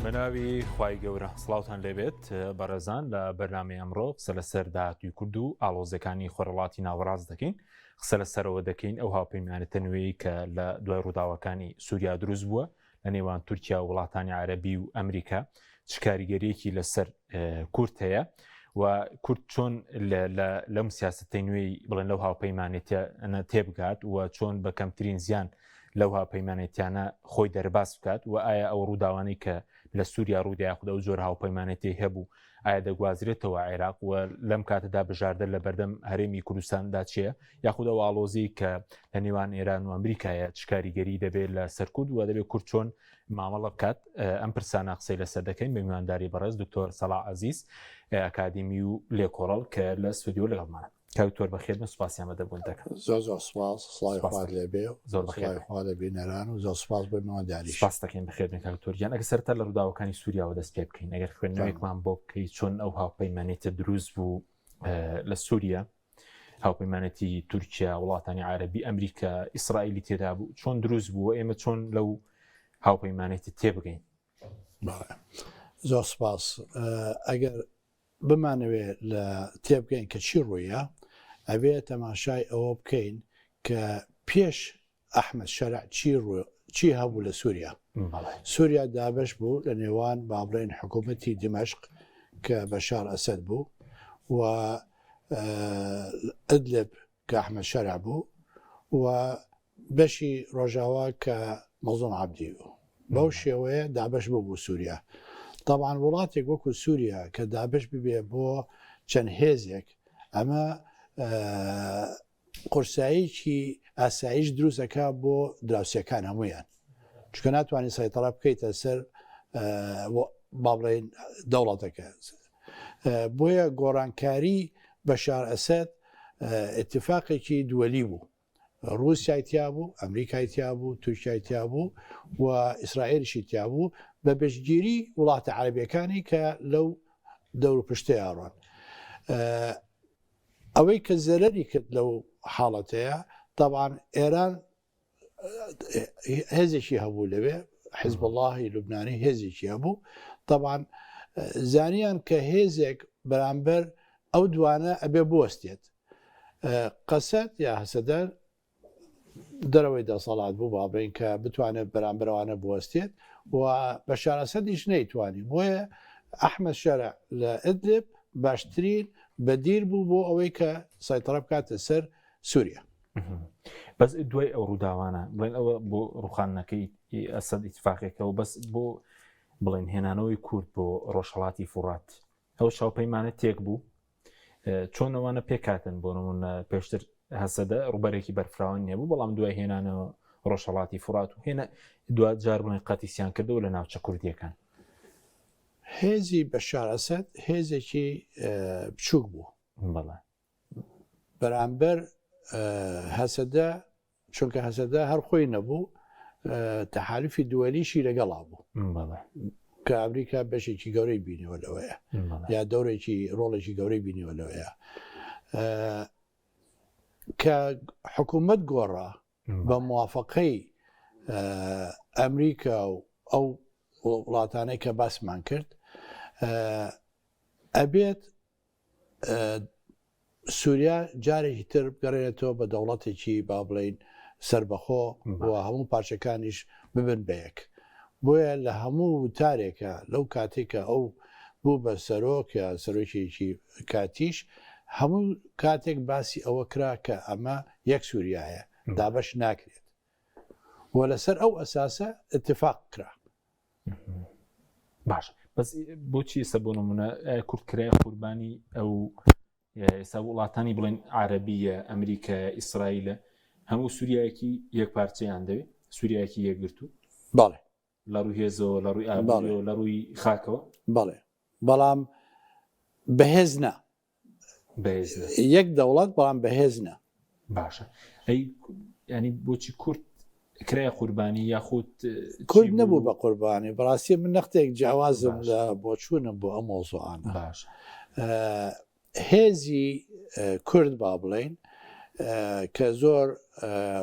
بەناوی خوای گەورە سڵاوتان لێبێت بەڕێزان لە بەرنامەی ئەمڕۆ قسە لەسەر داهاتووی کورد و ئاڵۆزەکانی خۆرەڵاتی ناوەڕاست دەکەین قسە لەسەرەوە دەکەین ئەو هاوپەیمانێتە نوێی کە لە دوای ڕووداوەکانی سووریا دروست بووە لە نێوان تورکیا و وڵاتانی عەربی و ئەمریکا چ کاریگەریەکی لەسەر کورد هەیە و کورد چۆن لەم سیاستەی نوێی بڵێن لەو هاوپەیمانێتیانە تێبگات و چۆن بە کەمترین زیان لەو هاوپەیمانێتیانە خۆی دەرباز بکات و ئایا ئەو ڕووداوانەی کە لە سووریا ڕوودا یاخود ئەو جۆر هاوپەیمانێتی هەبوو ئایا دەگوازرێتەوە عێراق و لەم کاتەدا بژاردە لە بەردەم هەرێمی کوردستاندا چییە یاخود ئەو ئاڵۆزی کە لە نێوان ئێران و ئەمریکایە چ کاریگەری دەبێت لە سەر کورد و دەبێت کورد چۆن مامەڵە بکات ئەم پرسانە قسەی لەسەر دەکەین بە میوانداری بەڕێز دکتۆر سەڵا عەزیز ئەکادیمی و لێکۆڵەڵ کە لە ستۆدیۆ لەگەڵمانە کاک دکتۆر بەخێر بن سوپاسیان بە دەبوون دەکەم. زۆر زۆر سوپاس سڵاوی سوپاس خوات دەکەم لێ بێ و زۆر بەخێر سڵاوی بن. خوا لە بینەران و زۆر سوپاس بۆ میوانداریش. سوپاس دەکەین بەخێر بن کاک دکتۆر گیان ئەگەر سەرەتا لە ڕووداوەکانی سووریاوە دەست پێ بکەین ئەگەر فەرموو. خوێندنەوەیەکمان بۆ بکەی چۆن ئەو هاوپەیمانێتە دروست بوو لە سووریا هاوپەیمانێتی تورکیا وڵاتانی عەرەبی ئەمریکا ئیسرائیلی تێدا بوو چۆن دروست بوو ئێمە چۆن لەو هاوپەیمانێتی تێبگەین؟ بەڵێ زۆر سوپاس ئەگەر بمانەوێ لە تێبگەین کە چی ڕوویە ئەبێ تەماشای ئەوە بکەین کە پێش ئەحمەد شەرع چی ڕوو چی هەبوو لە سووریا سووریا دابش بوو لە نێوان با بڵێن حکوومەتی دیمەشق کە بەشار ئەسەد بوو و ئەدلب کە ئەحمەد شەرع بوو و بەشی ڕۆژاوا کە مەزڵوم عەبدی بوو بەو شێوەیە دابەش بوو بۆ سووریا تەبعەن وڵاتێک وەکو سووریا کە دابەش ببێ بۆ چەند هێزێک ئەمە قورساییکی ئاسایش دروست ئەکا بۆ دراوسێکان هەمویان چونکە ناتوانانی سەیتەڕە بکەیتە سەر با بڵێین دەوڵەتەکە بۆیە گۆڕانکاری بەشار ئەسەد اتفاقێکی دووەلی بوو ڕووسیای تیا بوو، ئەمریکای تیا بوو، تورکیای تیا بوو و ئیسرائیلشی تیا بوو بە بەشگیری وڵاتە عەرەبیەکانی کە لەو دەور و پشتەیا ڕۆن. ئەوەی کە زەرەری کرد لەو حاڵەتەیە تەبعەن ئێران هێزێکی هەبوو لەوێ حزبوڵڵاهی لوبنانی هێزێکی هەبوو تەبعەن زانیان کە هێزێک بەرامبەر ئەو دوانە ئەبێ بوەستێت قەسەد یا هەسەدە دەرەوەی دەسەڵات بوو با بڵێین کە بتوانێت بەرامبەرەوانە بوەستێت و بەشار ئەسەدیش نەیتوانی بۆیە ئەحمەد شەرع لە ئیدلب باشترین بەدیل بوو بۆ ئەوەی کە سەیتەڕە بکاتە سەر سووریا. بەس دوای ئەو ڕووداوانە بڵێن ئەوە بۆ ڕوخاندنەکەی ئەسەد ئیتفاقێکەوە بەس بۆ بڵێن هێنانەوەی کورد بۆ ڕۆژهەڵاتی فوڕات ئەو شاوپەیمانە تێک بوو چۆن ئەوانە پێکاتن بۆ نمونە پێشتر هەسەدە ڕوبەرێکی بەرفراوان نەبوو بەڵام دوای هێنانەوە ڕۆژهڵاتی فرات و هێنا دوا جار بڵێن قەتیسیان کردەوە لە ناوچە کوردیەکان. هێزی بەشار ئەسەد هێزێکی بچووک بوو. بەڵێ. بەرامبەر هەسەدە چونکە هەسەدە هەر خۆی نەبوو تەحالفی دووەلیشی لەگەڵا بوو کە ئەمریکا بەشێکی گەورەی بینیوە لەوەیە یا دەورێکی ڕۆڵێکی گەورەی بینیوە لەوەیە کە حکوومەت گۆڕا بە موافقەی ئەمریکا و ئەو وڵاتانەی کە باسمان کرد ئەبێت سووریا جارێکی تر بگەڕێنێتەوە بە دەوڵەتێکی با بڵین سربەخۆ و هەموو پارچەکانیش ببن بە یەک بۆیە لە هەموو وتارێکە لەو کاتێک کە ئەو بوو بە سەرۆک یا سەرۆکێکی کاتیش هەموو کاتێک باسی ئەوە کرا کە ئەمە یەک سووریایە دابەش ناکرێت و لەسەر ئەو ئەساسە اتفاق کرا. باش بەس بۆچی ئێستا بۆ نمونە کورد کرای قوربانی ئەو ئێستا وڵاتانی بڵێن عربیە ئەمریکا ئیسرائیلە هەموو سووریایەکی یەک پارچەیان دەوێت سووریایەکی یەکگرتوو بەڵێ لە ڕووی هێزەوە لە ڕووی ئابووریەوە لە ڕووی خاکەوە بەڵێ بەڵام بەهێز نا بەهێز نا یەک دەوڵەت بەڵام بەهێز نا. باشە ئەی ینی بۆچی کورد کرای قوربانی یاخود کورد نەبوو بە قوربانی بەڕاستی من نەختێک جیاوازم لە بۆچوونم بۆ ئەم مۆزوعانە باش هێزی کورد با بڵین کە زۆر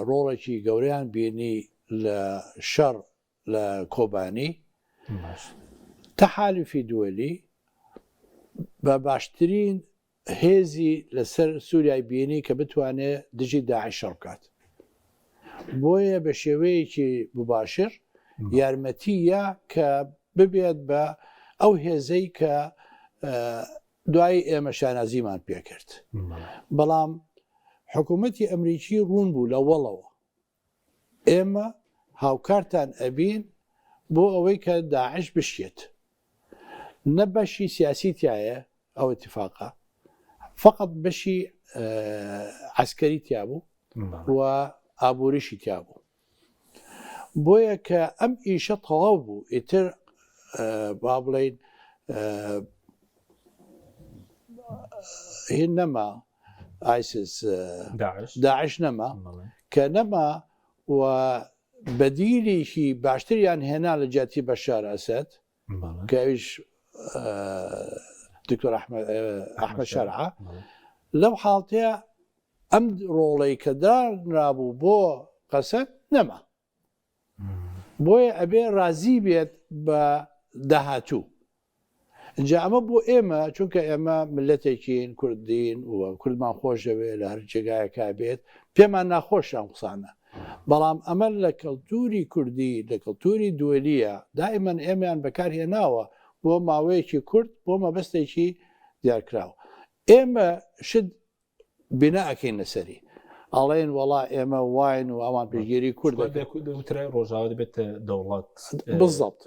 ڕۆڵێکی گەورەیان بینی لە شەڕ لە کۆبانی. تەحالفی دووەلی بە باشترین هێزی لەسەر سوریای بینی کە بتوانێ دژی داعش شەڕ بکات. بۆیە بە شێوەیەکی مباشر یارمەتی یا کە ببێت بە ئەو هێزەی کە دوایی ئێمە شانازیمان پێکرد. بەڵام حکوومەتی ئەمریکی ڕوون بوو لە وەڵەوە ئێمە هاوکارتان ئەبین بۆ ئەوەی کە داعش بشکێت. نە بەشی سیاسی تیایە ئەو اتفاقە فقط بەشی عسکەری تیا بوو و ئابووریشی تیا بوو. بۆیە کە ئەم ئیشە تەواو بوو ئیتر با بڵین هین نەما ئایسس داعش نەما کە نەما و بەدیلێکی باشتریان هێنا لە جیاتی بەشار ئەسەد کە ئەویش دکتۆر ئەحمەد شەرعە لەو حاڵتەیە ئەم ڕۆڵەی کە دانرابوو بۆ قەسەد نەما بۆیە ئەبێ ڕازی بێت بە داهاتوو ئینجا ئەمە بۆ ئێمە چونکە ئێمە ملەتێکین کوردین و کوردمان خۆشەوێ لە هەر جێگایەکا بێت پێمان ناخۆشە ئەم قسانە بەڵام ئەمە لە کەلتوری کوردی لە کەلتوری دوێلیە دائیمەن ئێمەیان بەکارهێناوە بۆ ماوەیەکی کورت بۆ مەبەستێکی دیارکراو ئێمە شت بینا ئەکەین لەسەری ئەڵێن وەڵا ئێمە واین و ئەوان پشتگیری کورد دەکەن. وترای ڕۆژاوا دەبێت دەوڵەت بالضبط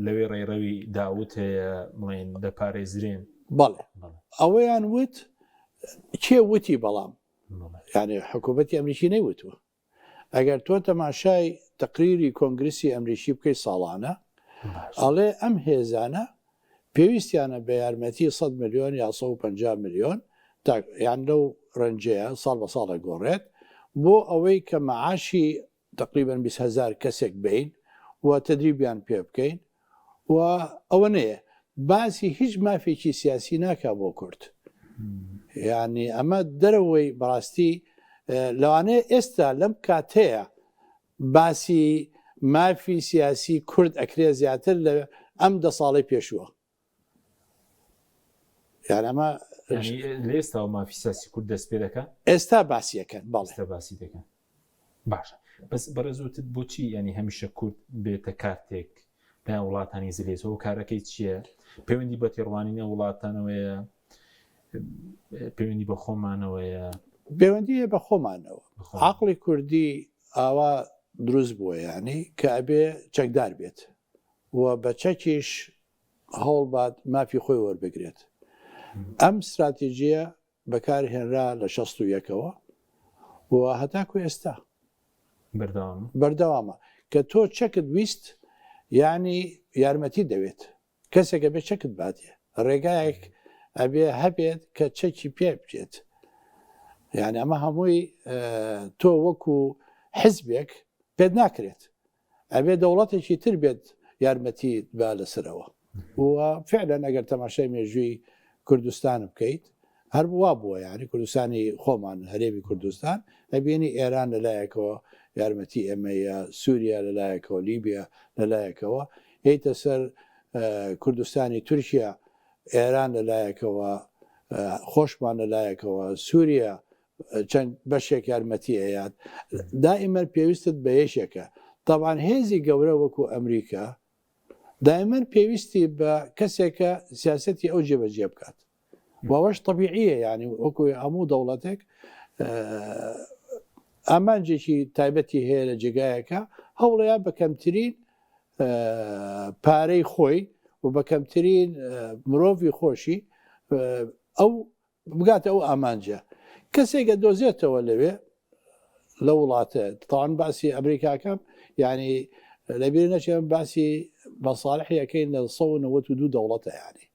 لەوێ ڕێڕەوی داوت هەیە بڵێن دەپارێزرێن. بەڵێ ئەوەیان وت کێ وتی بەڵام یعنی حکوومەتی ئەمریکی نەیوتووە ئەگەر تۆ تەماشای تەقریری کۆنگرسی ئەمریکی بکەیت ساڵانە ئەڵێ ئەم هێزانە پێویستیانە بە یارمەتی 100 ملیۆن یا 150 ملیۆن تا یان لەو ڕەنجەیە ساڵ بە ساڵ ئەگۆڕێت بۆ ئەوەی کە مەعاشی تقریبا 20 هەزار کەسێک بین و تدریبیان پێ بکەین و ئەوەنەیە باسی هیچ مافێکی سیاسی ناکا بۆ کورد یعنی ئەمە دەرەوەی بەڕاستی لەوانەیە ئێستا لەم کاتەیە باسی مافی سیاسی کورد ئەکرێ زیاتر لە ئەم دە ساڵەی پێشووە یان ئەمە لێستا مافی سیاسی کورد دەست پێ دەکە ئێستا باسیەکەن بەڵێ باسی دەکەن باشە بەس بەڕێز وتت بۆچی ینی هەمیشە کورد بێتە کارتێک لایەن وڵاتانی زلێزەوە کارەکەی چییە پەیوەندی بە تێڕوانینە وڵاتانەوەیە پەیوەندی بە خۆمانەوەیە پەیوەندی بە خۆمانەوە عقلی کوردی ئاوا دروست بووە ینی کە ئەبێ چەکدار بێت و بە چەکیش هەوڵبات مافی خۆی وەربگرێت ئەم استراتیژیە بەکار هێنرا لە 61ەوە و هەتاکو ئێستا بەردەوامە بەردەوامە کە تۆ چەکت ویست یعنی یارمەتی دەوێت کەسێک ئەبێ چەکت باتێ ڕێگایەک ئەبێ هەبێت کە چەکی پێ بچێت یعنی ئەمە هەمووی تۆ وەکو حزبێک پێت ناکرێت ئەبێ دەوڵەتێکی تر بێت یارمەتی با لەسەرەوە و فعلا ئەگەر تەماشای مێژووی کوردستان بکەیت هەر وا بووە یعنی کوردستانی خۆمان هەرێمی کوردستان ئەبینی ئێران لەلایەکەوە یارمەتی ئێمەیە سووریا لەلایەکەوە لیبیا لەلایەکەوە هیتە سەر کوردستانی تورکیا ئێران لەلایەکەوە خۆشمان لەلایەکەوە سووریا چەند بەشێک یارمەتی ئەیات دائیمەن پێویستت بە یەکێکە تەبان هێزی گەورە وەکو ئەمریکا دائیمەن پێویستی بە کەسێکە سیاستی ئەو جێبەجێ بکات واوەش طبیعیە یعنی وەکو هەموو دەوڵەتێک ئامانجێکی تایبەتی هەیە لە جێگایەکە هەوڵەیە بە کەمترین پارەی خۆی و بە کەمترین مرۆڤی خۆشی ئەو بگاتە ئەو ئامانجە کەسێک ئەدۆزێتەوە لەوێ لە وڵاتە تاوان باسی ئەمریکاکەم یعنی لەبیر نەچێم باسی مەساڵحی ئەەکەین لە 1992 دەوڵەتە ینی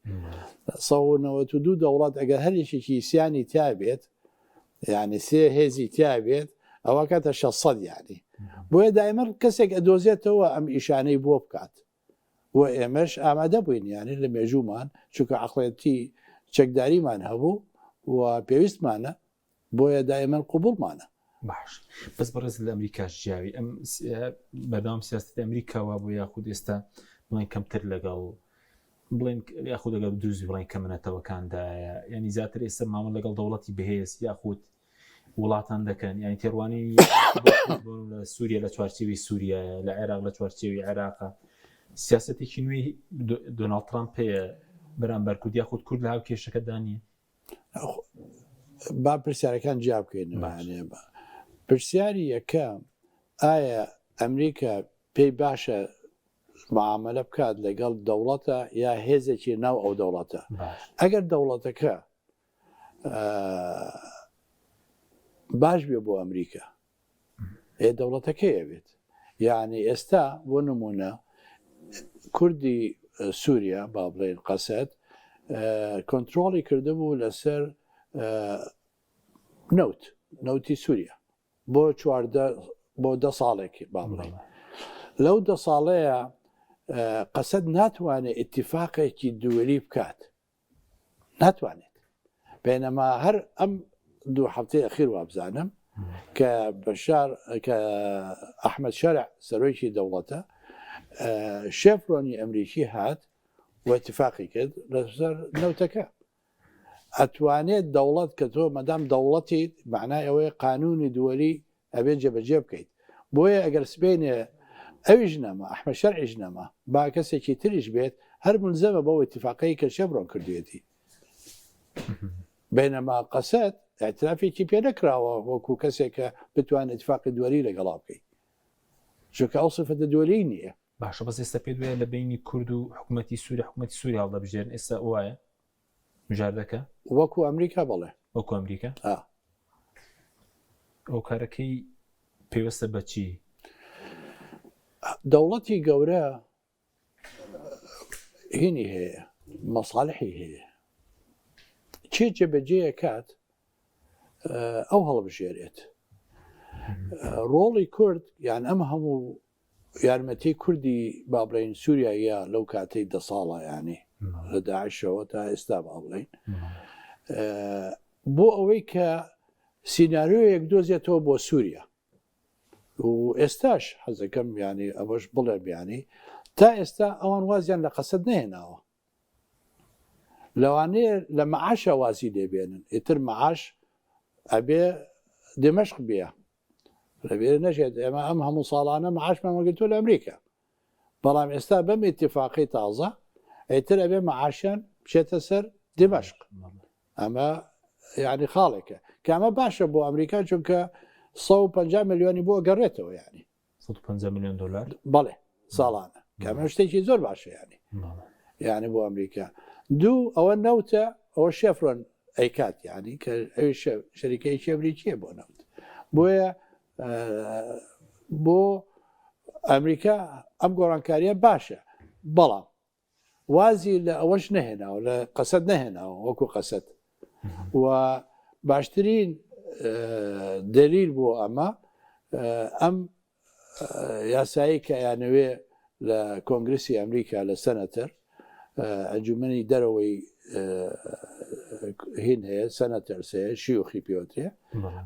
1992 دەوڵەت ئەگەر هەر یەکێکی سیانی تیا بێت یعنی سێ هێزی تیا بێت ئەوە کاتە 600 یعنی بۆیە دایمە کەسێک ئەدۆزێتەوە ئەم ئیشانەی بۆ بکات و ئێمەش ئامادە بووین یانی لە مێژوومان چونکە عەقڵێتی چەکداریمان هەبوو و پێویستمانە بۆیە دائیمەن قوبوڵمانە. باش بەس بەڕێز لە ئەمریکاش جیاوی ئەم بەردەوام سیاسەتی ئەمریکا وا بوو یاخود ئێستا بڵێن کەمتر لەگەڵ. بڵێن یاخود ئەگەر دروست بڵێن کە منەتەوەکاندایە ینی زیاتر ئێستا مامە لەگەڵ دەوڵەتی بەهێز یاخود وڵاتان دەکەن یانی تێڕوانی لە سووریا لە چوارچێوی سووریایە لە عێراق لە چوارچێوی عێراقە سیاستێکی نوێی دۆناڵد ترامپ هەیە بەرامبەر کورد یاخود کورد لە هاو کێشەکەدا نییە با پرسیارەکان جیا بکەینەوە پرسیاری یەکەم ئایا ئەمریکا پێی باشە معاملە بکات لەگەڵ دەوڵەتە یا هێزێکی ناو ئەو دەوڵەتە ئەگەر دەوڵەتەکە باش بێ بۆ ئەمریکا ئێ دەوڵەتەکەی ئەبێت یعنی ئێستا بۆ نمونە کوردی سووریا با بڵێن قەسەد کۆنتترۆڵی کردبوو لەسەر نەوت نەوتی سووریا بۆ چواردە بۆ دە ساڵێک با بڵێین لەو دە ساڵەیە قەسەد ناتوانێت ئیتفاقێکی دووەلی بکات ناتوانێت بینەما هەر ئەم دوو هەفتەی ئەخیر وابزانم کە بەشار کە ئەحمد شەرع سەرۆکی دەوڵەتە شێفرۆنی ئەمریکی هات و اتفاقی کرد لەسەر نەوتەکە ئەتوانێت دەوڵەت کە تۆ مەدام دەوڵەتیت مەعنای ئەوەیە قانونی دووەلی ئەبێت جێبەجێ بکەیت بۆیە ئەگەر سبەینێ ئەویش نەما ئەحمەد شەرعیش نەما با کەسێکی تریش بێت هەر ملزەمە بەو ئیتیفاقەی کە شێڤرۆن کردوێتی بینەما قەسەد اعترافێکی پێ نەکراوە وەکو کەسێک کە بتوانێت ئیتفاقی دووەلی لەگەڵا بکەیت چونکە ئەو سفەتە دووەلی نییە. باشە بەس ئێستا پێت وایە لە بەینی کورد و حکومەتی سووریا حکومەتی سووریا هەڵدەبژێرن ئێستا وایە بژاردەکە؟ وەکو ئەمریکا بەڵێ. وەکو ئەمریکا؟ ئا. هۆکارەکەی پەیوەستە بە چی؟ دەوڵەتی گەورە هینی هەیە مەساڵحی هەیە کێ جێبەجێ کات ئەو هەڵبژێرێت ڕۆڵی کورد یان ئەم هەموو یارمەتی کوردی با بڵێین سووریا یا لەو کاتەی دە ساڵە ینی لە داعشەوە تا ئێستا با بڵێین بۆ ئەوەی کە سیناریۆیەک دۆزێتەوە بۆ سووریا و ئێستاش حەزەکەم ینی ئەوەش بڵێم ینی تا ئێستا ئەوان وازیان لە قەسەد نەهێناوە لەوانەیە لە مەعاشە وازی لێبێنن ئیتر مەعاش ئەبێ دمەشق بێ لەبێ نەژێت ئێمە ئەم هەموو ساڵانە معاشمان وەگرتووە لە ئەمریکا بەڵام ئێستا بەم ئیتفاقی تازە ئیتر ئەبێ معاشیان بچێتە سەر دیمەشق ئەمە یعنی خاڵێکە کە ئەمە باشە بۆ ئەمریکا چونکە 150 ملیۆنی بۆ گەڕێتەوە یعنی 150 میلیۆن دلار بەڵێ ساڵانە کە ئەمە شتێکی زۆر باشە یعنی یعنی بۆ ئەمریکا دوو ئەوە نەوتە ئەوە شێفرۆن ئەیکات یعنی کە ئەوی شەریکەیەکی ئەمریکیە بۆ نەوت بۆیە بۆ ئەمریکا ئەم گۆڕانکاریە باشە بەڵام وازی لە ئەوەش نەهێناوە لە قەسەد نەهێناوە وەکو قەسەد و باشترین دەلیل بۆ ئەمە ئەم یاسایی کە ئەیانەوێ لە کۆنگرسی ئەمریکا لە سەنەتەر ئەنجومەنی دەرەوەی هین هەیە سەنەتەرس هەیە شیوخی پێوترێ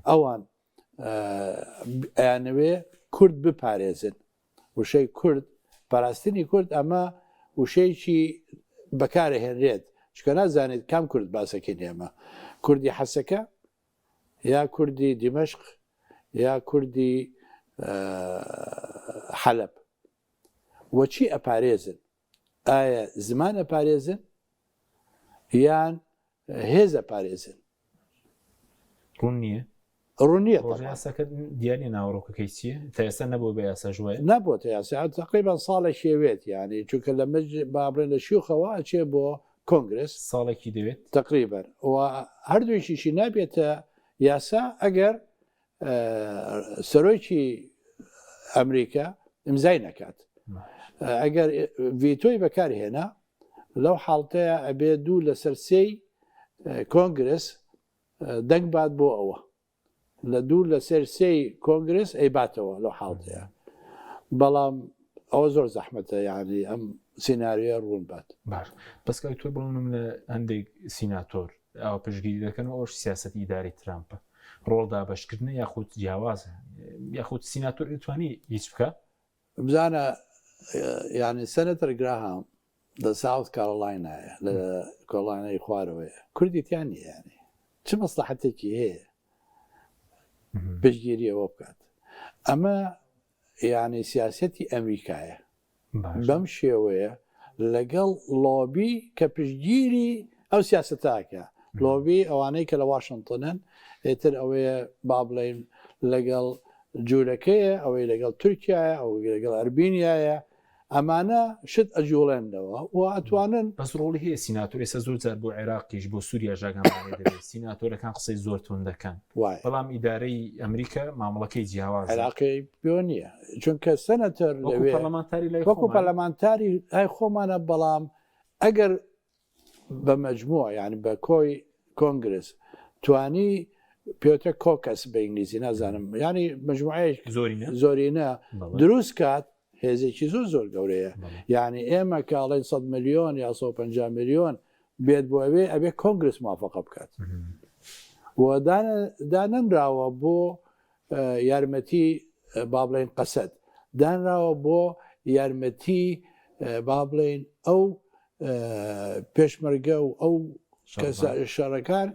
ئەوان ئەیانەوێ کورد بپارێزن وشەی کورد پاراستنی کورد ئەمە وشەیەکی بەکارهێنرێت چکە نازانێت کام کورد باسەکەی ئێمە کوردی حەسەکە یا کوردی دیمەشق یا کوردی حەلەب وە چی ئەپارێزن ئایا زمان ئەپارێزن یان هێز ئەپارێزن؟ ڕوون نییە؟ ڕوون نییە پڕۆژە یاساکە دیار نییە ناوەڕۆکەکەی چییە تا ئێستا نەبووە بە یاساش وایە؟ نەبووەتە یاسا تەقریبەن ساڵێکی ئەوێت یانی چونکە لە مەج با بڵێن لە شیوخەوە ئەچێ بۆ کۆنگرس ساڵێکی دەوێت؟ تەقریبەن و هەردووکیشی نابێتە یاسا ئەگەر سەرۆکی ئەمریکا ئیمزای نەکات ئەگەر ڤیتۆی بەکارهێنا لەو حاڵتەیە ئەبێ دوو لەسەر سێی کۆنگرس دەنگ بات بۆ ئەوە لە دوو لەسەر سێی کۆنگرس ئەیباتەوە لەو حاڵتەیە بەڵام ئەوە زۆر زەحمەتە یعنی ئەم سیناریۆیە ڕوون بات. باش بەس کاک تۆ بڵێم لە هەندێک سیناتۆر ئاوا پشتگیری دەکەن و ئەوش سیاسەتی ئیدارەی ترامپە ڕۆڵ دابەشکردنە یاخود جیاوازە یاخود سیناتۆر دەتوانی هیچ بکە بزانە یعنی سەنەتەر گراهام. لە ساوت کارۆلاینایە لە کۆڵانەی خوارەوەیە کوردی تیا نییە یانی چ مەسلحەتێکی هەیە پشتگیری ئەوە بکات ئەمە یعنی سیاسەتی ئەمریکایە بەم شێوەیە لەگەڵ لۆبی کە پشتگیری ئەو سیاسەتاکە لۆبی ئەوانەی کە لە واشنتۆنن ئێتر ئەوەیە با بڵێین لەگەڵ جوولەکەیە ئەوەی لەگەڵ تورکایە ئەو لەگەڵ ئەربینیایە ئەمانە شت ئەجوڵێنەوە و ئەتوانن. بەس ڕۆڵی هەیە سیناتۆر ئێستا زۆر جار بۆ عێراقیش بۆ سوریاش ئاگامان لێ دەبێت سیناتۆرەکان قسەی زۆر توند دەکەن وایە. بەڵام ئیدارەی ئەمریکا مامەڵەکەی جیاوازە. عێراقی پێوە نییە چونکە سەنەتەر وەکو لەوێ پەرلەمانتاری لای وەکو خۆمان. پەرلەمانتاری لای خۆمانە بەڵام ئەگەر بە مەجموع یانی بە کۆی کۆنگرس توانی پێوترێ caucus بە ئینگلیزی نازانم یانی مەجموعەیەک زۆرینە زۆرینە بەڵێ. دروست کات هێزێکی زۆر زۆر گەورەیە بەڵێ. یانی ئێمە کە ئەڵێن 100 ملیۆن یا 150 ملیۆن بێت بۆ ئەوێ ئەبێ کۆنگرس موافقە بکات و دانەنراوە بۆ یارمەتی با بڵێن قەسەد دانراوە بۆ یارمەتی با بڵێن ئەو پێشمەرگە و ئەو شەڕەکان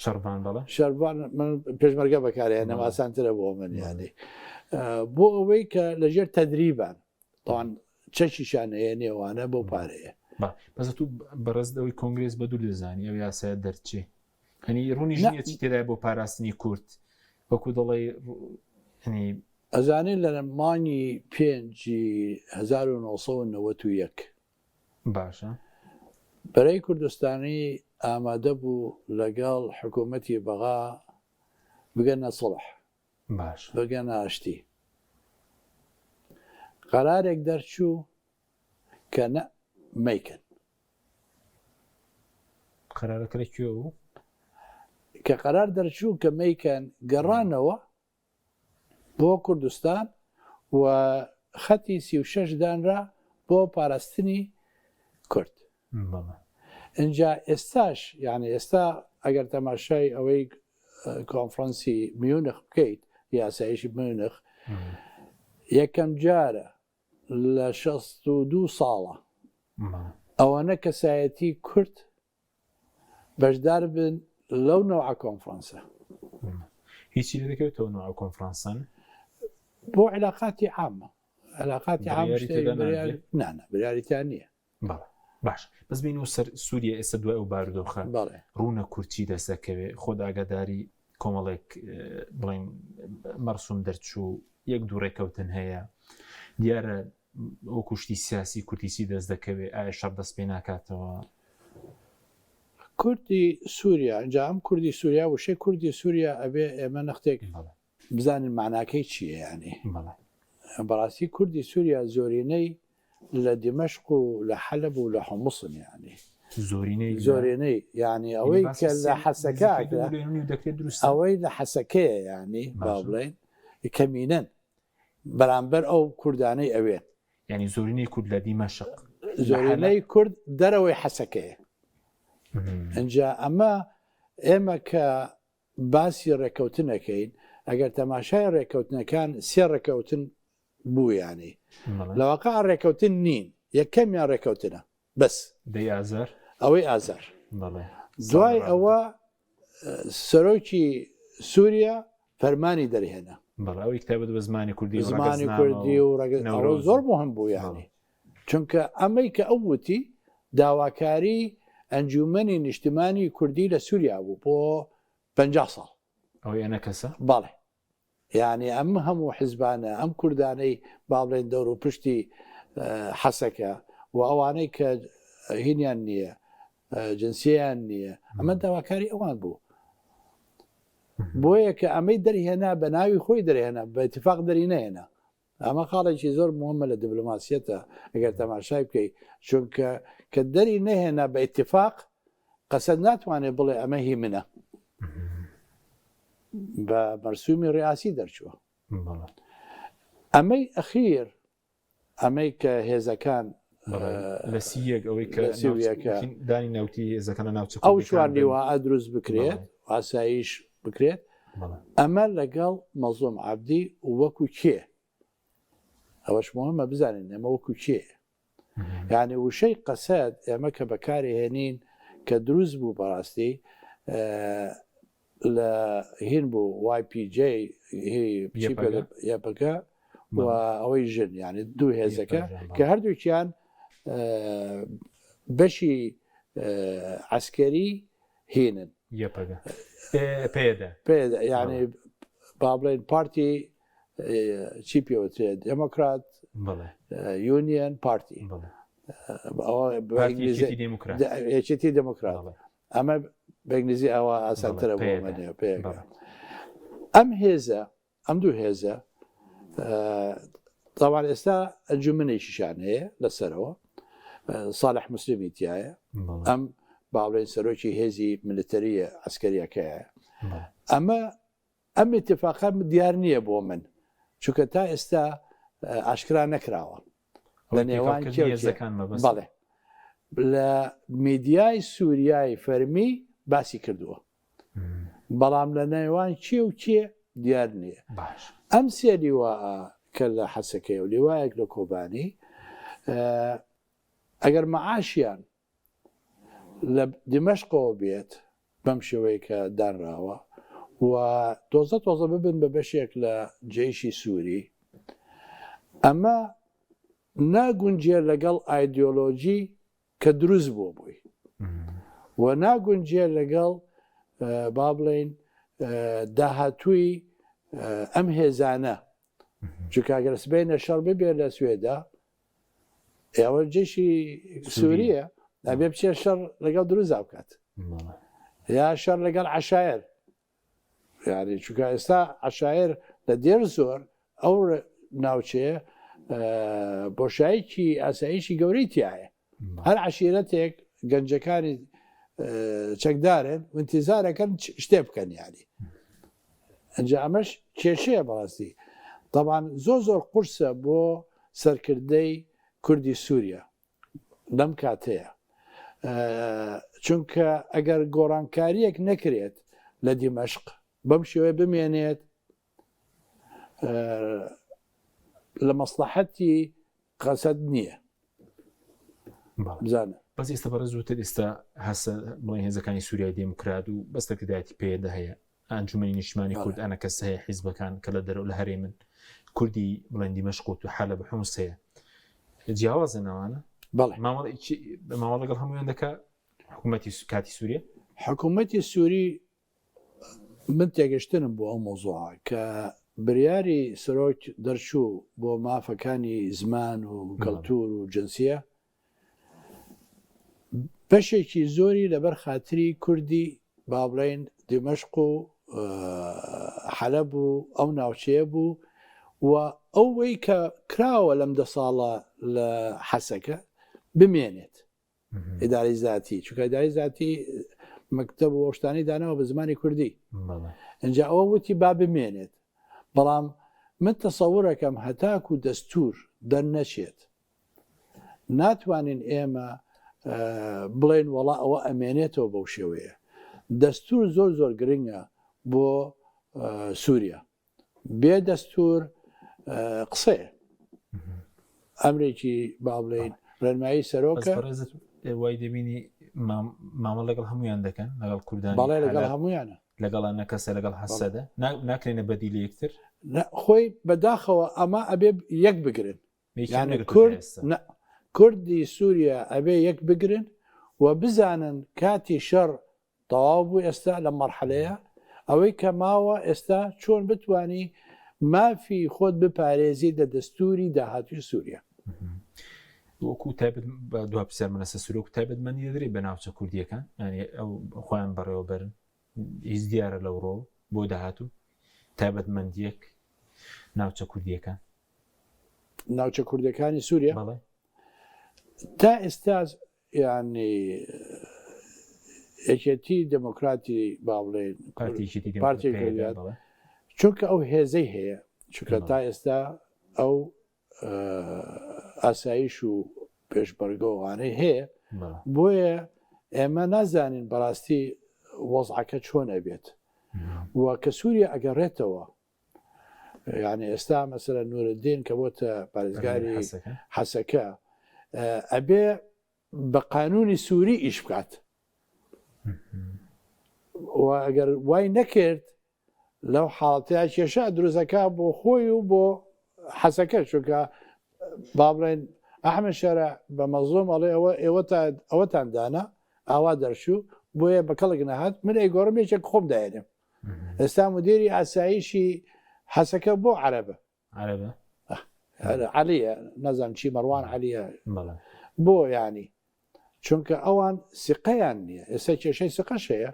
شەڕڤان بەڵێ شەرڤان من پێشمەرگە بەکارهێنم ئاسانترە بۆ من یانی بۆ ئەوەی کە لەژێر تەدریبان تاوان چەکیشان هەیە نێوانە بۆ پارەیە بەس تو بەڕێز ئەوەی کۆنگرێس بە دوور دەزانی ئەو یاسایە دەرچێ هەنی ڕوونیش نییە چی تێدای بۆ پاراستنی کورد وەکو دەڵێ هەنی ئەزانین لە مانگی پێنجی 1991 باشە. بەرەی کوردستانی ئامادە بوو لەگەڵ حکوومەتی بەغا بگەنە سوڵح، باشە. بگەنە ئاشتی. قەرارێک دەرچوو کە نە مەیکەن. قەرارەکە لە کوێ بوو؟ کە قەرار دەرچوو کە مەیکەن، گەڕانەوە بۆ کوردستان و خەتی 36 دانرا بۆ پاراستنی کورد. ئینجا ئێستاش یانی ئێستا ئەگەر تەماشای ئەوەی کۆنفرانسی میونخ بکەیت یاسایشی میونخ یەکەم جارە لە 62 ساڵە ئەوەنە کەسایەتی کورد بەشدار بن لەو نەوعە کۆنفرانسە. هیچی لێ دەکەوێتەوە نوع کۆنفرانسان؟ بۆ علاقاتی عامە علاقاتی عام بڕیاری تێدا نادرێ؟ نا نا بریاری تیا نییە. بەڵێ باش بەس بین و سەر سووریە ئێستا دوای ئەو بارودۆخە بەڵێ ڕوونە کورد چی دەست دەکەوێ خۆت ئاگاداری کۆمەڵێک بڵین مەرسوم دەرچوو یەک دوو ڕێکەوتن هەیە دیارە وەکو شتی سیاسی کوردی چی دەست دەکەوێ ئایا شەڕ دەست پێ ناکاتەوە؟ کوردی سووریا ئینجا ئەم کوردی سووریا وشەی کوردی سووریا ئەبێ ئێمە نەختێک بزانین مەعناکەی چییە یانی بەڕاستی کوردی سووریا زۆرینەی لە دیمەشق و لە حەلەب و لە حومسن یانی زۆرینەی زۆرینەی یانی ئەوەی کە لە حەسەکە ئەوەی لە حەسەکەیە یانی با بڵێین کەمینەن بەرامبەر ئەو کوردانەی ئەوێن. یانی زۆرینەی کورد لە دیمەشق؟ زۆرینەی کورد دەرەوەی حەسەکەیە. ئینجا ئەمە ئێمە کە باسی ڕێککەوتن ئەکەین ئەگەر تەماشای ڕێککەوتنەکان سێ ڕێککەوتن بوو یانی لە واقع ڕێککەوتن نین یەکەمیان ڕێککەوتنە بەس دەی ئازار ئەوەی ئازار بەڵێ دوای ئەوە سەرۆکی سووریا فەرمانی دەرهێنا بەڵێ ئەوەی تایبەت بە زمانی کوردی و زمانی ڕەگەزنامە کوردی و و ڕەگەز ئەوە نەورۆز زۆر مهم بوو یانی چونکە ئەمەی کە ئەو وتی داواکاری ئەنجومەنی نیشتمانی کوردی لە سووریا بوو بۆ 50 ساڵ ئەوەی ئەنەکەسە بەڵێ یانی ئەم هەموو حزبانە، ئەم کوردانەی با بڵێین دەوروپشتی حەسەکە و ئەوانەی کە هینیان نییە، جنسیەیان نییە، ئەمە داواکاری ئەوان بوو. بۆیە کە ئەمەی دەرهێنا بە ناوی خۆی دەرهێنا، بە ئیتفاق دەری نەهێنا. ئەمە خاڵێکی زۆر مهمە لە دیبلۆماسیەتە ئەگەر تەماشای بکەی، چونکە کە دەری نەهێنا بە ئیتفاق، قەسەد ناتوانێت بڵێ ئەمە هی منە. بە مەرسومی ڕیاسی دەرچووە. ئەمەی ئەخیر ئەمەی کە هێزەکان لە سیەک ئەوەی کە دانی ناوتی هێزەکان لە ناوچە ئەو چوار لیوا دروست بکرێت ئاسایش بکرێت ئەمە لەگەڵ مەزڵوم عەبدی وەکو کێ ئەوەش مهمە بزانین ئەمە وەکو کێ. یعنی وشەی قەسەد ئێمە کە بەکاری هێنین کە دروست بوو بەڕاستی لە هین بوو YPJ یەپەگە و ئەوەی ژن یعنی دوو هێزەکە کە هەردووکیان بەشی عسکەری هینن یەپەگە پێدە پێدە یعنی با بڵێن پارتی چی پێوترێت دێمۆکرات یونیەن پارتی یەکێتی دێمۆکرات ئەمە بە ئینگلیزی ئەوە ئاسانترە بۆ منێ پێ ئەم هێزە ئەم دوو هێزە تاوان ئێستا ئەنجومنێکیشان هەیە لەسەرەوە ساڵح مسلمی تایە ئەم باڵێن سەرۆکی هێزی ملتەریە عسکەریەکەیە ئەمە ئەم اتفاقە دیار نییە بۆ من چونکە تا ئێستا ئاشکرا نەکراوە لە نێوان کێزەکان بەڵێ لە میدیای سووریای فەرمی باسی کردووە بەڵام لە نێوان کێ و کێ دیار نییە باش ئەم سێ لیوا کە لە حەسەکەی و لیوایەک لە کۆبانی ئەگەر معاشیان لە دیمەشقەوە بێت بەم شێوەیە کە دانراوە و تۆزە تۆزە ببن بە بەشێک لە جەیشی سووری ئەمە ناگونجێ لەگەڵ ئایدیۆلۆژی کە دروست بووە بۆی و ناگونجێ لەگەڵ با بڵێین داهاتووی ئەم هێزانە چونکە گەر سبەینە شەڕ ببێ لە سوێدا ئەوە جێشی سووریە ئەبێ بچێ شەڕ لەگەڵ دروزا بکات یا شەڕ لەگەڵ عشایر یاری چونکە ئێستا عشایر لە دێر زۆر ئەو ناوچەیە بۆشایەکی ئاسایشی گەورەی تایە هەر عشیرەتێک گەنجەکانی چەکدارن وانتیزارەکەن شتێ بکەن یاری ئەجا ئەمەش کێشەیە بەڕاستی تەبان زۆر زۆر قورسە بۆ سەرکردەی کوردی سووریا لەم کاتەیە چونکە ئەگەر گۆڕانکاریەک نەکرێت لە دیمەشق بەم شێوەیە بمێنێت لە مەسلحەتی قەسەد نییە بزانە بەس ئێستا بەڕێز وتت ئێستا هەسە بڵێن هێزەکانی سووریای دێموکرات و بەس سەرکردایەتی پێدە هەیە ئەنجومەنی نیشتمانی کورد ئەنە کەس هەیە حیزبەکان کە لە دەرەوە لە هەرێمن کوردی بڵێن دیمەشق و حەلەب و حومس هەیە جیاوازە ناوانە بەڵێ مامەڵە لەگەڵ هەموویان دەکا حکوومەتی کاتی سووریە حکوومەتی سووری من تێگەشتنم بۆ ئەو مەوزوعە کە بریاری سەرۆک دەرچوو بۆ مافەکانی زمان و کەلتور و جنسیە بەشێکی زۆری لەبەر خاتری کوردی با بڵێین دیمەشق و حەلەب و ئەو ناوچەیە بوو و ئەوەی کە کراوە لەم دە ساڵە لە حەسەکە بمێنێت ئیدارەی زاتی چونکە ئیدارەی زاتی مەکتەب و شتانی داناوە بە زمانی کوردی ئینجا ئەوە وتی با بمێنێت بەڵام من تەسەورەکەم هەتاکو دەستور دەرنەچێت ناتوانین ئێمە بڵێن وەڵا ئەوە ئەمێنێتەوە بەو شێوەیە دەستور زۆر زۆر گرنگە بۆ سووریا بێ دەستور قسەیە ئەمرێکی با بڵێین ڕێنمایی سەرۆکە وای دەبینی مامە لەگەڵ هەمویان دەکەن لەگەڵ کوردان بەڵێ لەگەڵ هەمویانە لەگەڵ نەکەسە لەگەڵ هەسەدە ناکرێنە بەدی لە یەکتر خۆی بەداخەوە ئەمە ئەبێ یەک بگرن یانە کورد کوردی سووریا ئەبێ یەک بگرن و بزانن کاتی شەڕ تەواو بوو ئێستا لەم مەرحەلەیە ئەوەی کە ماوە ئێستا چۆن بتوانی مافی خۆت بپارێزیت لە دەستوری داهاتوی سوریا. وەکو تایبەت بە دوا پرسیار من لەسەر سووریا وەکو تایبەتمەندی دەدرێت بە ناوچە کوردییەکان یانی ئەو خۆیان بەڕێوەبەرن هیچ دیارە لەو ڕۆ بۆ داهاتوو تایبەتمەندییەک ناوچە کوردییەکان ناوچە کوردەکانی سووریا تا ئێستا یانی یەکێتی دێمۆکراتی با بڵێین پارتی چونکە ئەو هێزەی هەیە چونکە تا ئێستا ئەو ئاسایش و پێشبەرگەوانەی هەیە بۆیە ئێمە نازانین بەڕاستی وەزعەکە چۆن ئەبێت و کە سووریا ئەگەڕێتەوە یعنی ئێستا مەسەلەن نورالدین کە بۆتە پارێزگاری حەسەکە. ئەبێ بە قانونی سووری ئیش بکات و ئەگەر وای نەکرد لەو حاڵەتەیا کێشە دروستەکە بۆ خۆی و بۆ حەسەکە چونکە با بڵێن ئەحمد شەرع بە مەزڵوم ئەڵێ ئەوە ئێوەتا ئەوەتان دانا ئاوا دەرچوو بۆیە بە کەڵک نەهات من ئەیگۆڕم یەکێک خۆم داێنم ئێستا مدیری ئاسایشی حەسەکە بۆ عەرەبە عەرەبە عەلیە نازانم چی مەڕوان عەلیە بۆ ینی چونکە ئەوان سقەیان نییە ئێستا کێشەی سقەش هەیە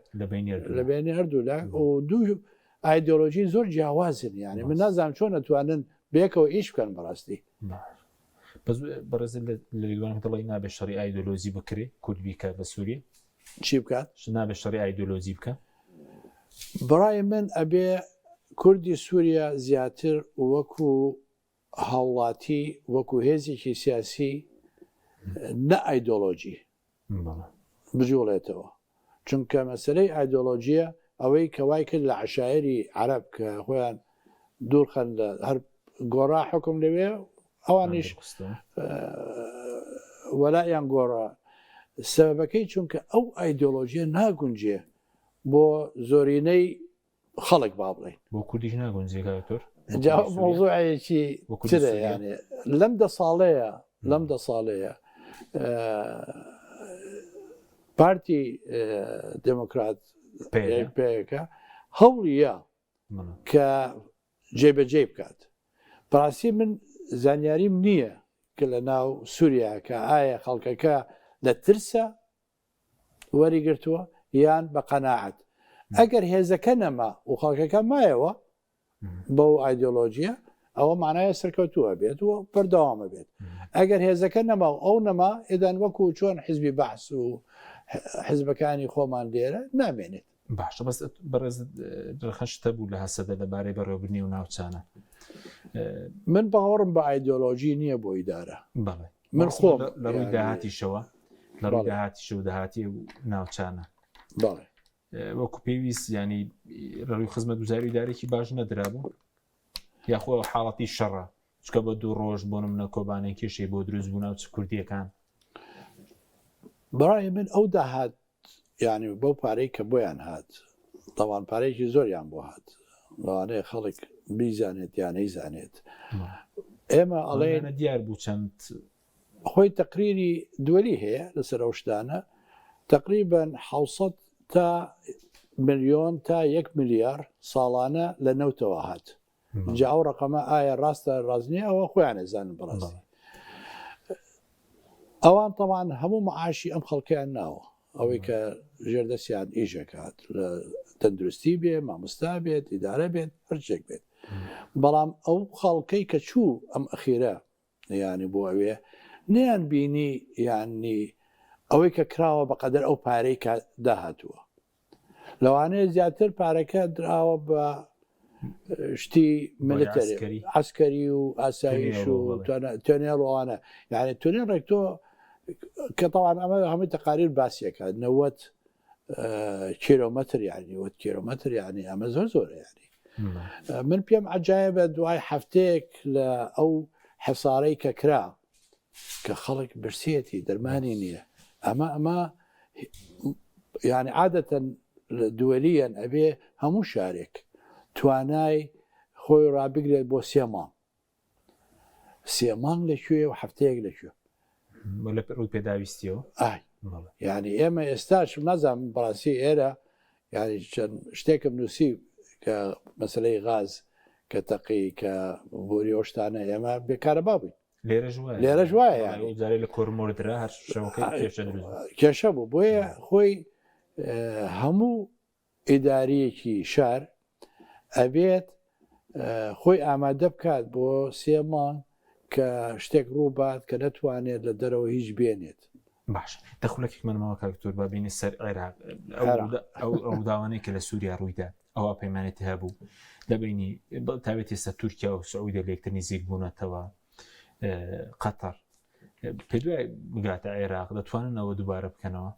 لە بینی هەردوو لە و دوو ئایدۆلۆژی زۆر جیاوازن یانە من نازانم چۆن ئەتوانن بێکەوە ئیش بکەن بەڕاستی بەس بەڕێز لە لێدوانەکە دەڵێی نابێت شەڕی ئایدۆلۆژی بکرێ کورد بیکە بە سووریە چی بکات؟ نابێت شەڕی ئایدۆلۆژی بکە؟ بەڕای من ئەبێ کوردی سووریا زیاتر وەکو هاوڵاتی وەکو هێزێکی سیاسی نە ئایدۆلۆژی بجوڵێتەوە چونکە مەسەلەی ئایدۆلۆژیە ئەوەی کە وای کرد لە عەشایەری عەرەب کە خۆیان دوورخەن لە هەر گۆڕا حکم لەوێ ئەوانیش وەلایان گۆڕا سەبەکەی چونکە ئەو ئایدۆلۆژیە ناگونجێ بۆ زۆرینەی خەڵک با بڵێین. بۆ کوردیش ناگونجێ کاک دکتۆر؟ جا مەوزوعێکی ترە یانێ لەم دە ساڵەیە لەم دە ساڵەیە پارتی دێموکرات پێکە هەوڵیە کە جێبەجێ بکات بەڕاستی من زانیاریم نییە کە لە ناو سووریا کە ئایا خەڵکەکە لە ترسە وەریگرتووە یان بە قەناعەت ئەگەر هێزەکە نەما و خەڵکەکە مایەوە بەو ئایدۆلۆژیە ئەوە معناە سەرکەوتووە بێت و بەردەوامە بێت ئەگەر هێزەکە نەما و ئەو نەما ئێدان وەکو چۆن حزبی بەعس و حزبەکانی خۆمان لێرە نامێنێت باشە بەس بەڕێز ڕەخەشتە بوو لە هەسەدە لەبارەی بەڕێوەبردنی و ناوچانە من باوەڕم بە ئایدۆلۆژی نییە بۆ ئیدارە بەڵێ من خۆم لە ڕووی داهاتیشەوە لە ڕووی داهاتیشەوە داهاتی و ناوچانە بەڵێ وەکو پێویست ینی لە ڕووی خزمەت گوزاری دارێکی باش نەدرابوو یاخۆ حاڵەتی شەڕە چکە بە دوو ڕۆژ بۆ منە کۆبانێ کێشەی بۆ دروست بوو ناوچە کوردیەکان بەڕای من ئەو داهات یانی بەو پارەی کە بۆیان هات تاوان پارەیەکی زۆریان بۆ هات لەوانەیە خەڵک بیزانێت یان نەیزانێت ئێمە ئەڵێن دیار بوو چەند خۆی تەقریری دووەلی هەیە لەسەر ئەو شتانە تقریبا 600 تا ملیۆن تا یەک ملیار ساڵانە لە نەوتەوە هات جا ئەو ڕقەمە ئایا ڕاستە ڕاست نییە ئەوە خۆیان ئەزانن بەڕاستی ئەوان تەوان هەموو معاشی ئەم خەڵکیان ناوە ئەوەی کە ژێردەستیان ئیشەکات لە تەندروستی بێ مامۆستا بێت ئیدارە بێت هەرچێک بێت بەڵام ئەو خەڵکەی کە چوو ئەم ئەخیرە یانی بۆ ئەوێ نیان بینی یانی ئەوەی کە کراوە بەقەدەر ئەو پارەی کە داهاتووە لەوانەیە زیاتر پارەکە دراوە بە شتی military عسکەری و ئاسایش و تۆنێڵ ئەوانە یعنی تونێل ڕێک تۆ کە تاوان ئەمە هەمووی تەقاریر باسیەکە نەوەت کیلۆمەتر یعنی وەت کیلۆمەتر یعنی ئەمە زۆر زۆرە یعنی من پێم عجایبە دوای هەفتەیەک لە ئەو حەسارەی کە کرا کە خەڵک برسێتی دەرمانی نییە ئەمە ئەمە یعنی عادەتەن دووەلیەن ئەبێ هەموو شارێک توانای خۆی ڕابگرێت بۆ سێ مانگ سێ مانگ لە کوێ و هەفتەیەک لە کوێ لە ڕووی پێداویستیەوە ئای یعنی ئێمە ئێستاش نازانم بەڕاستی ئێرە یعنی چەند شتێکم نووسی کە مەسلەی غاز کە تەقی کە بۆری ئەو شتانە ئێمە بێکارەبا بووین لێرەش وایە لێرەش وایە یعنی ئەو جارێ لە کۆرمۆر درا هەر شەوەکەی کێشە دروست بوو. کێشە بوو بۆیە خۆی هەموو ئیداریەکی شار ئەبێت خۆی ئامادە بکات بۆ سێ مانگ کە شتێک ڕووبات کە نەتوانێت لە دەرەوە هیچ بێنێت. باش دە خولەکێکمان ماوە کاک دکتۆر با بینی سەر عێراق ئەو ڕووداوانەی کە لە سووریا ڕوویدا ئەوە پەیمانێتی هەبوو لە بینی تاوێت ئێستا تورکیا و سعودیە لە یەکتر نزیک بوونەتەوە قەتەر پێ دوای بگاتە عێراق دەتوانن ئەوە دووبارە بکەنەوە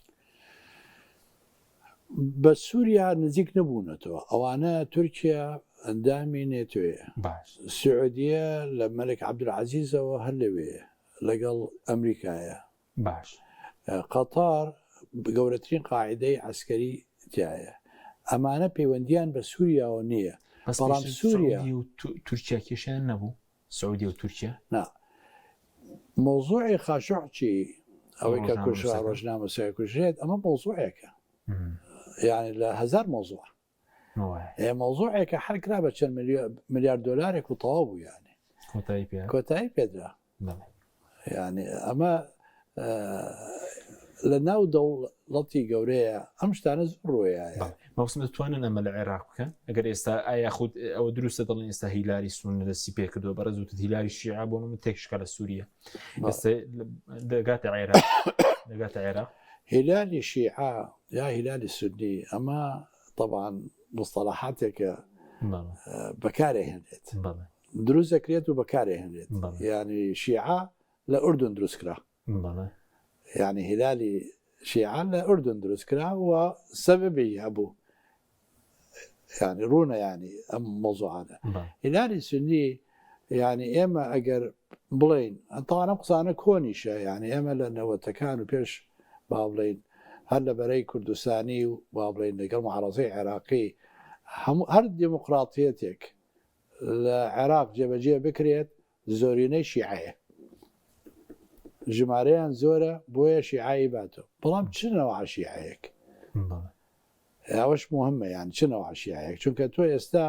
بە سووریا نزیک نەبوونەتەوە ئەوانە تورکیا ئەندامی نێتۆیە باش سعودیە لە مەلک عەبدولعەزیزەوە هەر لەوێیە. لەگەڵ ئەمریکایە. باش. قەتەر گەورەترین قاعیدەی عەسکەری تیایە. ئەمانە پەیوەندیان بە سوریاوە نییە. بەس بەڵام پێشتر سوریا. سعودیە و تورکیا کێشەیان نەبوو؟ سعودیە و تورکیا؟ نا. مەوزوعی خاشقچی ئەوەی کە کوژرا ڕۆژنامەنووسەکە. ڕۆژنامەنووسەکە کوژرێت ئەمە مەوزوعێکە. یانی لە هەزار مەوزوع. ئێ مەوزوعێکە حەل کرا بە چەند ملیار دۆلارێک و تەواو بوو یانی کۆتایی پێ کۆتایی پێدرا یعنی ئەمە لە ناو دەوڵەتی گەورەیە ئەم شتانە زۆر ڕۆیە مەوسم دەتوانن ئەمە لە عێراق بکەن ئەگەر ئێستا ئایا خود ئەوە دروستە دەڵێن ئێستا هیلاری سون دەستی پێکردووە بەڕێز وتت هیلاری شیعە بۆ من تێکشکا لە سووریە ئێستا دەگاتە عێراق دەگاتە عێراق هیلالی شیعە یا هیلالی سونی ئەمە تەبعەن مستەڵەحاتێکە بەکارێ هێنرێت دروست دەکرێت و بەکارێ هێنرێت یعنی شیعە لە ئوردن دروست کرا یعنی هیلالی شیعە لە ئوردن دروست کرا و سەبەبی هەبوو یانی ڕوونە یانی ئەم مەوزوعانە هیلالی سونی یانی ئێمە ئەگەر بڵین تاوان ئەم قسانە کۆنیشە یانی ئێمە لە نەوەتەکان و پێش با بڵین هەر لە بەرەی کوردستانی و با بڵین لەگەڵ معارەزەی عێراقی هەموو هەر دیموکراتیەتێک لە عێراق جێبەجێ بکرێت زۆرینەی شیعەیە ژمارەیان زۆرە بۆیە شیعایی باتەوە بەڵام چ نەوە شیعەیەک ئەوەش موهمە یان چ نەوع شیعەیەک چونکە تۆ ئێستا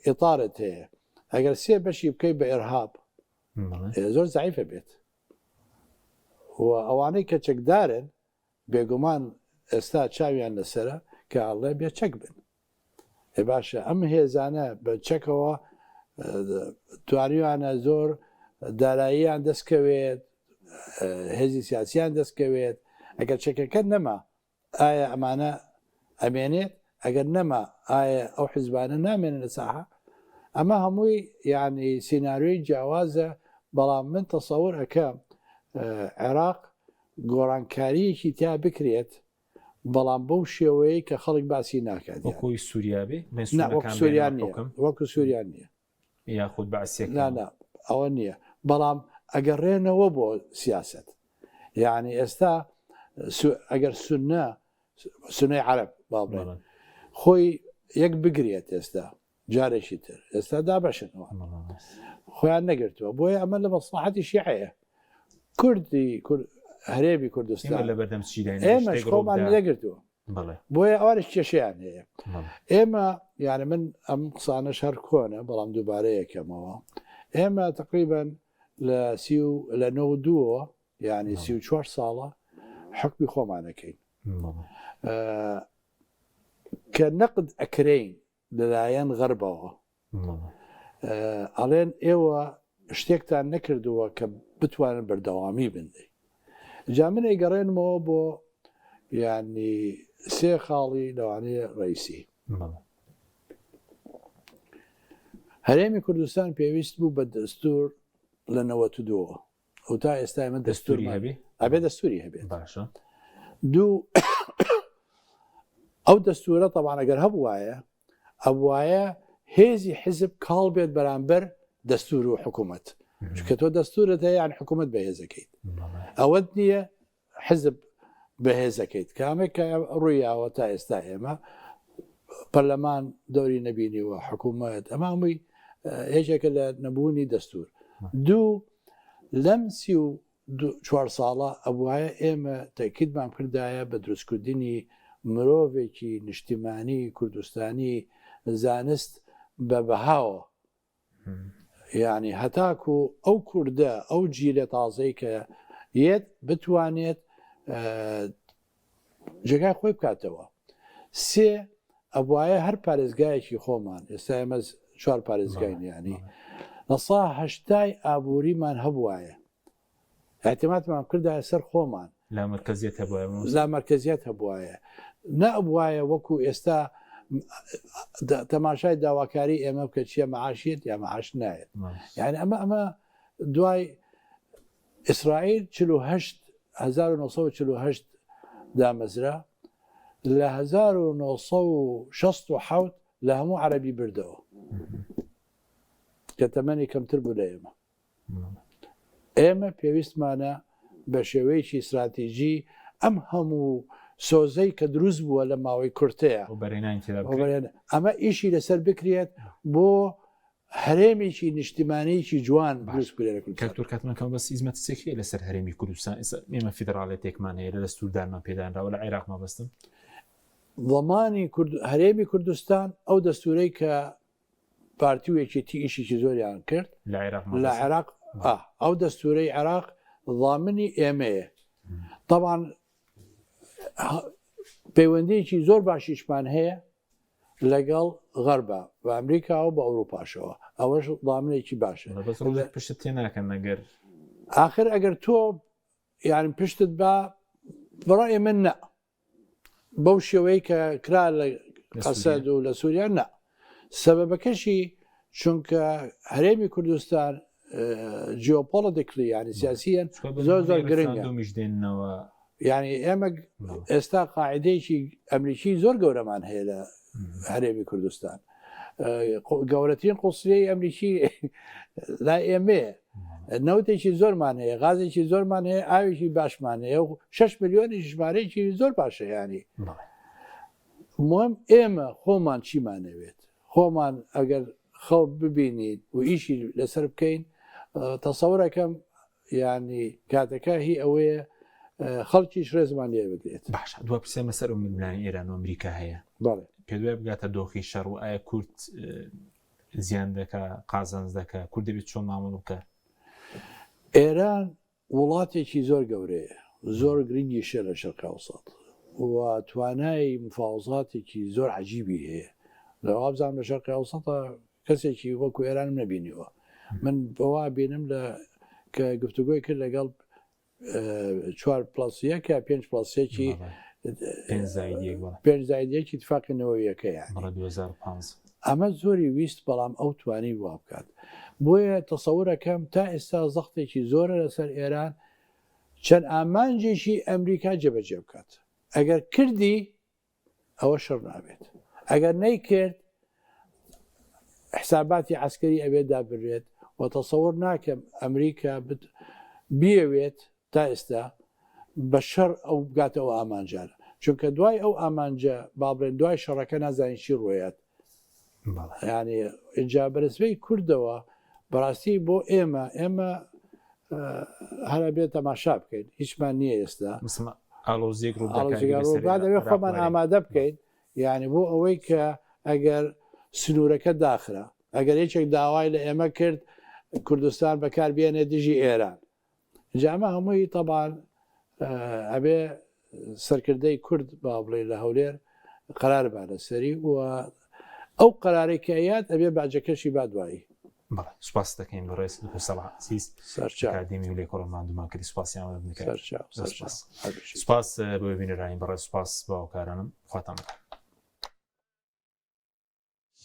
ئیتارت هەیە ئەگەر سێ بەشی بکەی بە ئیرهاب زۆر زەعیفە بێت و ئەوانەی کە چەکدارن بێگومان ئێستا چاویان لەسرە کە ئەڵێ بێ چەک بن ئێ باشە ئەم هێزانە بە چەکەوە توانیوانە زۆر داراییان دەستکەوێت هێزی سیاسیان دەستکەوێت ئەگەر چەکەکە نەما ئایا ئەمانە ئەمێنێت؟ ئەگەر نەما ئایا ئەو حیزبانە نامێنن لە ساحە؟ ئەمە هەمووی یانی سیناریۆی جیاوازە، بەڵام من تەسەور ئەکەم عێراق گۆڕانکارییەکی تیا بکرێت، بەڵام بەو شێوەیەی کە خەڵک باسی ناکات. وەکوی سوریا بێ؟ نا وەک سوریا نییە، وەکو سوریا نییە. یاخود بەعسیەکان؟ نا نا ئەوە نییە، بەڵام ئەگەڕێنەوە بۆ سیاسەت. یعنی ئێستا ئەگەر سونە سونەی عەرەب با بڵێن خۆی یەک بگرێت ئێستا جارێکی تر ئێستا دابەشنەوە خۆیان نەگرتووە بۆیە ئەمە لە مەسڵەحەتی شیعەیە کوردی هەرێمی کوردستان لە بەردەم چیداین ئێمەش خۆمان نەگرتووە بۆیە ئەوانش کێشیان هەیە ئێمە یعنی من ئەم قسانەش هەر کۆنە بەڵام دووبارە یەکەمەوە ئێمە تقریبن لە سی و لە نۆ دووەوە یانی 34 ساڵە حکمی خۆمانەکەین کە نەقد ئەکرین لەلایەن غەربەوە ئەڵێن ئێوە شتێکتان نەکردووە کە بتوانن بەردەوامی بن جا من ئەیگەڕێنمەوە بۆ یانی سێ خاڵی لەوانەیە ڕئیسی هەرێمی کوردستان پێویست بوو بە دەستور لە نەوەت و دووەوە و تا ئێستا ئێمە دەستوری هەبێ ئەبێ دەستوری هەبێت باشە دوو ئەو دەستورە تەبان ئەگەر هەبوایە ئەبوایە هێزی حزب کاڵ بێت بەرامبەر دەستور و حکوومەت چونکە تۆ دەستورت هەیە یان حکوومەت بەهێزەکەیت ئەوەت نییە حزب بەهێزەکەیت کامێک کە ڕوویاوە تا ئێستا ئێمە پەرلەمان دەوری نەبینیوە حکوومەت ئەمە هەمووی یەکێکە لە نەبوونی دەستور دوو لەم 34 ساڵە ئەبوایە ئێمە تەکیدمان کردایە بە دروستکردنی مرۆڤێکی نیشتیمانی کوردستانی زانست بە بەهاوە یانی هەتاکو ئەو کوردە ئەو جیلە تازەی کە یەت بتوانێت جێگای خۆی بکاتەوە سێ ئەبواە هەر پارێزگایەکی خۆمان ئێستا ئێمە چوار پارێزگاین ینی لە سا هەشتای ئابووریمان هەبواە اعتمادمان کردایە سەر خۆمان. لامەرکەزیەت هەبوایە مامۆستا. لامەرکەزیەت هەبوایە نەئەبوایە وەکو ئێستا تەماشای داواکاری ئێمە بکە چیە معاش یەت یا معاش نایەت یعنی ئەمە ئەمە دوای ئیسرائیل 48 1948 دامەزرا لە 1967 لە هەموو عەربی بردەوە کە تەمەنی کەمتر بوو لە ئێمە. ئێمە پێویستمانە بە شێوەیەکی ستراتیژی ئەم هەموو سۆزەی کە دروست بووە لە ماوەی کورتەیە ئەمە ئیشی لەسەر بکرێت بۆ هەرێمێکی نیشتیمانیی جوان دروست بکرێت لە کوردستان. کاک تورکات من کەم بەس ئیزمەتسێک هەیە لەسەر هەرێمی کوردستان ئێستا ئێمە فیدراڵێتێکمان هەیە لە دەستوردانمان پێدانراوە لە عێراق مەبەستم ضمانی کورد هەرێمی کوردستان ئەو دەستورەی کە پارتی و یەکێتی ئیشێکی زۆریان کرد لە عێراق لە عێراق ئەو دەستورەی عێراق ضامنی ئێمەیە طبعا پەیوەندیکی زۆر باشیشمان هەیە لەگەڵ غەربا بە ئەمریکاوە بە ئەوروپاشەوە ئەوەش ضامنێکی باشە بەس ڕۆژێک پشتت تێ ناکەن ئەگەر ئاخر ئەگەر تۆ یان پشتت بە بەڕای من نە بەو شێوەیە کە کرا لە قەسەد و لە سووریا نا سەبەبەکەشی چونکە هەرێمی کوردستان geopolitically ینی سیاسیەن زۆر زۆر گرنگە دێنەوە یعنی ئێمە ئێستا قاعدەیەکی ئەمریکی زۆر گەورەمان هەیە لە هەرێمی کوردستان گەورەترین قوسریەی ئەمریکی لای ئێمەیە نەوتێکی زۆرمان هەیە غازێکی زۆرمان هەیە ئاوێکی باشمان هەیە و 6 میلیۆنی ژمارەیەکی زۆر باشە ینی مهم ئێمە خۆمان چیمانەوێت خۆمان ئەگەر خەو ببینین و ئیشی لەسەر بکەین تەسەورەکەم یانی کاتەکە هی ئەوەیە خەڵکیش ڕێزمان لێ بگرێت. باشە دوا پرسیار لەسەر ئەو ململانێی ئێران و ئەمریکا هەیە. بەڵێ. پێت وایە بگاتە دۆخی شەڕ و ئایا کورد زیان دەکا قازانج دەکا کورد دەبێت چۆن مامەڵە بکا؟ ئێران وڵاتێکی زۆر گەورەیە زۆر گرنگیشە لە شەرق ئەوسەت و توانای مفاوەزاتێکی زۆر عەجیبی هەیە لە وابزانم لە شەرقی ئەوسەتە کەسێکی وەکو ئێرانم نەبینیوە من بەوا بینم لە کە گفتوگۆی کرد لەگەڵ چوار plus یەک یا پێنج plus یەکی پێنج زایدیەکی اتفاقی نەوەویەکەیان ئەمە زۆری ویست بەڵام ئەو توانی وا بکات بۆیە تەسەورەکەم تا ئێستا زەختێکی زۆرە لەسەر ئێران چەند ئامانجێکی ئەمریکا جێبەجێ بکات ئەگەر کردی ئەوە شەڕ نابێت ئەگەر نەیکرد حساباتی عسکەری ئەبێت دابرێت و تەسەور ناکەم ئەمریکا بیەوێت تا ئێستا بە شەڕ ئەو بگاتە ئەو ئامانجانە چونکە دوای ئەو ئامانجە با بڵێن دوای شەڕەکە نازانین چی ڕوویات ینی ئینجا بەرسبەی کوردەوە بەڕاستی بۆ ئێمە ئێمە هەرا بێت تەماشا بکەین هیچمان نییە ئێستا ئالۆزیەک ڕووبدەوێت خۆمان ئامادە بکەین یعنی بۆ ئەوەی کە ئەگەر سنوورەکە داخرا ئەگەر یەکێک داوای لە ئێمە کرد کوردستان بەکار بێنێ دژی ئێران جا ئەمە هەمووی تەبان ئەبێ سەرکردەی کورد با بڵێ لە هەولێر قرار با لەسەری و ئەو قرارەی کە ئەیات ئەبێ باجەکەشی با دوایی. بەڵێ سوپاس دەکەین بەڕێز دکتۆر سەڵاح عەزیز سەرچاو ئەکادیمی و لێکۆڵەر ماندوومان کردی سوپاسیان وەربگرن سەرچاو سەرچاو سوپاس بۆ بینەرانی بەڕێز سوپاس بۆ هاوکارانم خواتان لەگەڵ.